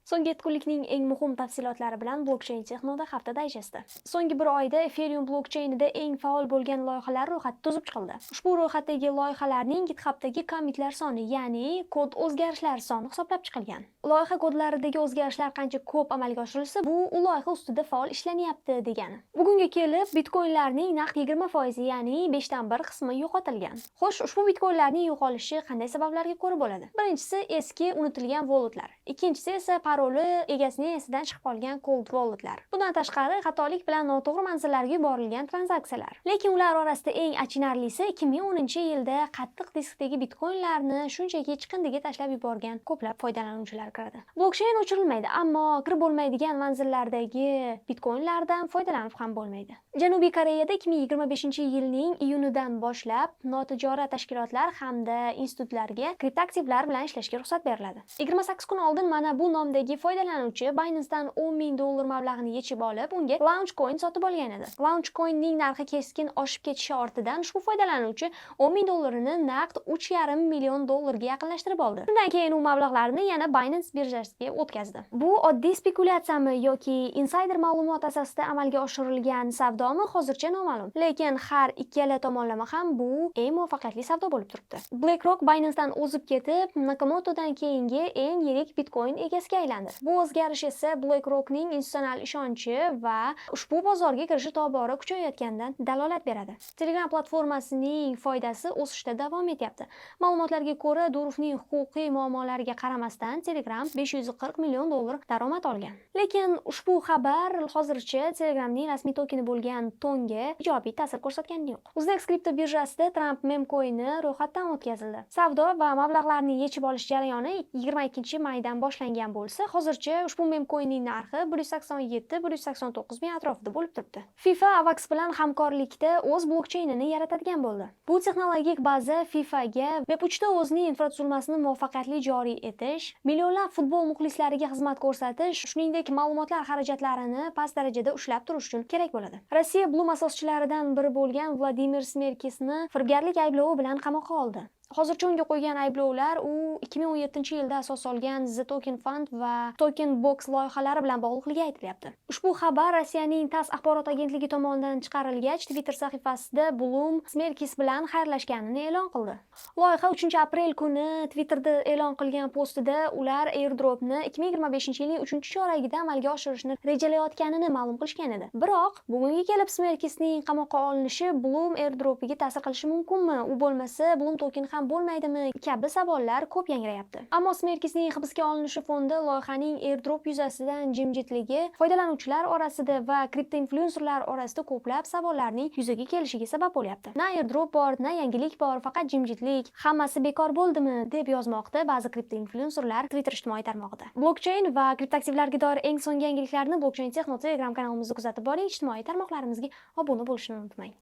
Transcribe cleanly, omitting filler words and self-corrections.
So'nggi 7 kunlikning eng muhim tafsilotlari bilan Blockchain Texnoda hafta dayjesti. So'nggi bir oyda Ethereum blokcheynida eng faol bo'lgan loyihalar ro'yxati tuzib chiqildi. Ushbu ro'yxatdagi loyihalarning GitHub'dagi commitlar soni, ya'ni kod o'zgarishlari soni hisoblab chiqilgan. Loyiha kodlaridagi o'zgarishlar qancha ko'p amalga oshirilsa, bu u loyiha ustida faol ishlanyapti degani. Bugunga kelib bitcoinlarning naq 20%, ya'ni beshdan bir qismi yo'qotilgan. Xo'sh, ushbu bitcoinlarning yo'qolishi qanday sabablarga ko'ra bo'ladi? Birinchisi, eski unutilgan walletlar. Ikkinchisi esa paroli egasining esidan chiqib qolgan cold walletlar. Bundan tashqari, xatolik bilan noto'g'ri manzillarga yuborilgan tranzaksiyalar. Lekin ular orasida eng achinarlisi 2010-yilda qattiq diskdagi bitcoinlarni shunchaki chiqindiga tashlab yuborgan ko'plab foydalanuvchilar kiradi. Blokcheyn o'chirilmaydi, ammo kirib bo'lmaydigan manzillardagi bitcoinlardan foydalanib ham bo'lmaydi. Janubiy Koreyada 2025-yilning iyunidan boshlab notijorat tashkilotlar hamda institutlarga kriptoaktivlar bilan ishlashga ruxsat beriladi. 28 kun oldin mana bu nomdagi foydalanuvchi Binance'dan 10 ming dollar mablag'ini yechib olib, unga Launchcoin sotib olgan edi. Launchcoinning narxi keskin oshib ketishi ortidan ushbu foydalanuvchi 10 ming dollarini naqd 3,5 million dollarga yaqinlashtirib oldi. Shundan keyin u mablag'larni yana Binance birjasiga o'tkazdi. Bu oddiy spekulyatsiyami yoki insider ma'lumot asosida amalga oshirilgan savdomi, hozircha noma'lum. Lekin har ikkala tomonlama ham bu eng muvaffaqiyatli savdo bo'lib turibdi. BlackRock Binance'dan o'zib ketib, Nakamotodan keyingi eng yirik bitcoin egasiga aylandi. Bu o'zgarish esa BlackRockning institutsional ishonchi va ushbu bozorga kirishi tobora kuchayayotganidan dalolat beradi. Telegram platformasining foydasi o'sishda davom etyapti. Ma'lumotlarga ko'ra, Durovning huquqiy muammolariga qaramasdan, Telegram 540 million dollar daromad olgan. Lekin ushbu xabar hozircha Telegramning rasmiy tokeni bo'lgan Tonga ijobiy ta'sir ko'rsatgani yo'q. Uznex kripto birjasida Trump memcoini ro'yxatdan o'tkazildi. Savdo va mablag'larni yechib olish jarayoni 22 maydan boshlangan bo'lsa, hozircha ushbu memcoinning narxi 187-189 ming atrofida bo'lib turibdi. FIFA AVAX bilan hamkorlikda o'z blokcheynini yaratadigan bo'ldi. Bu texnologik baza FIFAga Web3 da o'zining infratuzilmasini muvaffaqiyatli joriy etish, millionlab futbol muxlislariga xizmat ko'rsatish, shuningdek, ma'lumotlar xarajatlarini past darajada ushlab turish uchun kerak bo'ladi. Rossiya Blum asoschilaridan biri bo'lgan Vladimir Smerkisni firibgarlik ayblovi bilan qamoqqa oldi. Hozircha unga qo'ygan ayblovlar u 2017-yilda asos solgan The Token Fund va Token Box loyihalari bilan bog'liqligi aytilyapti. Ushbu xabar Rossiyaning TASS axborot agentligi tomonidan chiqarilgach, Twitter sahifasida Blum Smerkis bilan xayrlashganini e'lon qildi. Loyiha 3-aprel kuni Twitterda e'lon qilgan postida ular airdropni 2025-yilning 3-choragida amalga oshirishni rejalayotganini ma'lum qilishgan edi. Biroq bugunga kelib Smerkisning qamoqqa olinishi Blum airdropiga ta'sir qilishi mumkinmi? U bo'lmasa, Blum token ham bo'lmaydimi kabi savollar ko'p yangrayapti. Ammo Smerkisning hibsga olinishi fonida loyihaning airdrop yuzasidan jimjitligi foydalanuvchilar orasida va kriptoinflyuenserlar orasida ko'plab savollarning yuzaga kelishiga sabab bo'lyapti. Na airdrop bor, na yangilik bor, faqat jimjitlik. Hammasi bekor bo'ldimi, deb yozmoqda ba'zi kriptoinflyuenserlar Twitter ijtimoiy tarmog'ida. Blokcheyn va kriptoaktivlarga doir eng so'nggi yangiliklarni Blockchain Texno Telegram kanalimizda kuzatib boring, ijtimoiy tarmoqlarimizga obuna bo'lishni unutmang.